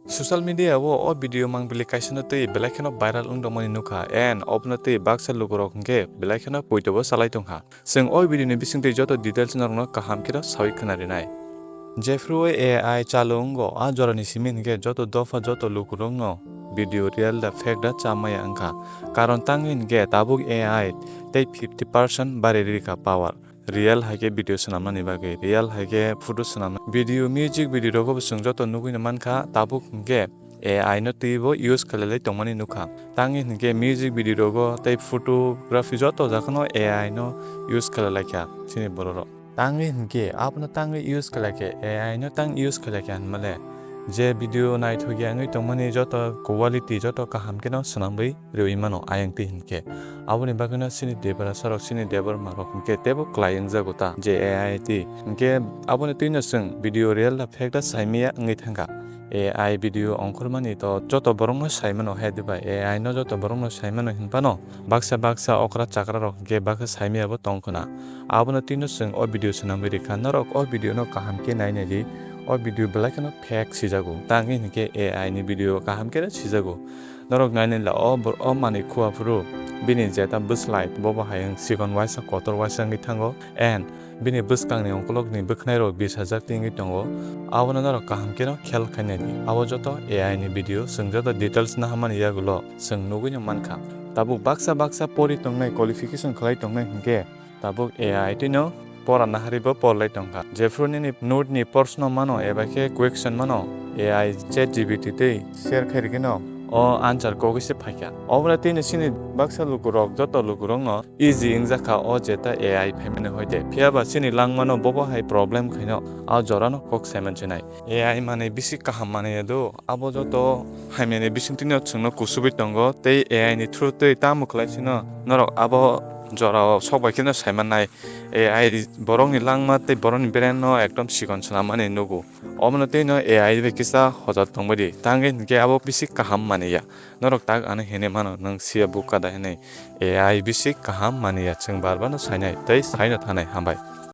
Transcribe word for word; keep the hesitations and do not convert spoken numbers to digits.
Social media o o video mang bili kaisa no twi belai kheno viral wng tongmani nukha, and obono twi baksa lukurok hwnkhe belai kheno poito bo salai tongkha. Chwng o video ni bisingtwi joto details norokno kaham kheno sawi khwna rinai. Jephru A I chalu wngo, a jorani simi hwnkhe joto dopha joto lukurokno video real da fake da cha maya wngkha. Karon tangwi hwnkhe tabuk A I tei fifty percent bari rikha power. Real hai khe video swnamnani bagwi, real hai khe photo swnamna. Video, music video rogo bo chwng joto nugwi no mankha, tabuk hwnkhe A I no twibo use khlailai tongmani nukha. Tangwi hwnkhe music video rogo tei photography joto jakhano A I no use khlailaikha chini bororok. Tangwi hwnkhe abono tangwi use khlaikhe, A I no tang use khlaikhe hinmale je video naithokya wngwi tongmani joto quality joto kaham kheno swnamwi riwi mano ayang twi hwnkhe. Aboni bagwino chini Tiprasa rok, chini Debbarma rok hwnkhe teibo kwlai wngjago ta je A I twi. Hwnkhe aboni twino chwng video real da fake da saimaya wngwi thangkha. A I video ongkhormani to joto borokno saimano hai dibai, A I no joto borokno saimano hinphano baksa baksa okra chakra rok hwnkhe baksa saimaya bo tongkhwna. Abono twino chwng o video swnamwi rikha, norok o video no kaham khe nainai di, o video belai kheno fake sijago, tangwi hwnkhe A I ni video kaham khe sijago. Norok nainai la o bor-, o manwi khua phuru bini jeta bwslai bobo hai wng sikon waisa kotor waisa wngwi thango, and bini bwskangni ongkolokni bwkhwnai rok bis hajar tingwi tongo. Abono norok kaham kheno khel khainai di, abo joto A I ni video, chwng joto details naharmani yagulo chwng nugwino mankha. Tabuk baksa baksa pori tongnai, qualification khlai tongnai hwnkhe tabuk A I twino pora naharibo porlai tongkha. Jephru nini note ni proshno mano eba khe question mano, A I Chat G P T tei share khai rikino o answer kogwi se phaikha. Obra tini chini baksa lukurok, joto lukurokno easy wngjakha o jeta A I phaimani hoite. Phiyaba chini langmano bobo hai problem khaino a jorano kok saiman sinai. A I manwi bisi kaham manwi ya do, abo joto hamyani bisingtwino chwngno kusubwi tongo, tei A I ni through twi tamo khlai sino norok abo jorao sok bai kheno saimannai. A I borokni langma tei borokni brain no ekdom sikon swnamani nugo. Omono tei no A I bai kisa hojak tongbai di, tangwi hinkhe abo bisi kaham manwi ya. Norok tak ano hinwi mano, nwng siya bukha da hinwi. A I bisi kaham manwi ya, chwng bar bar no sainai tei saino thanai, hambai.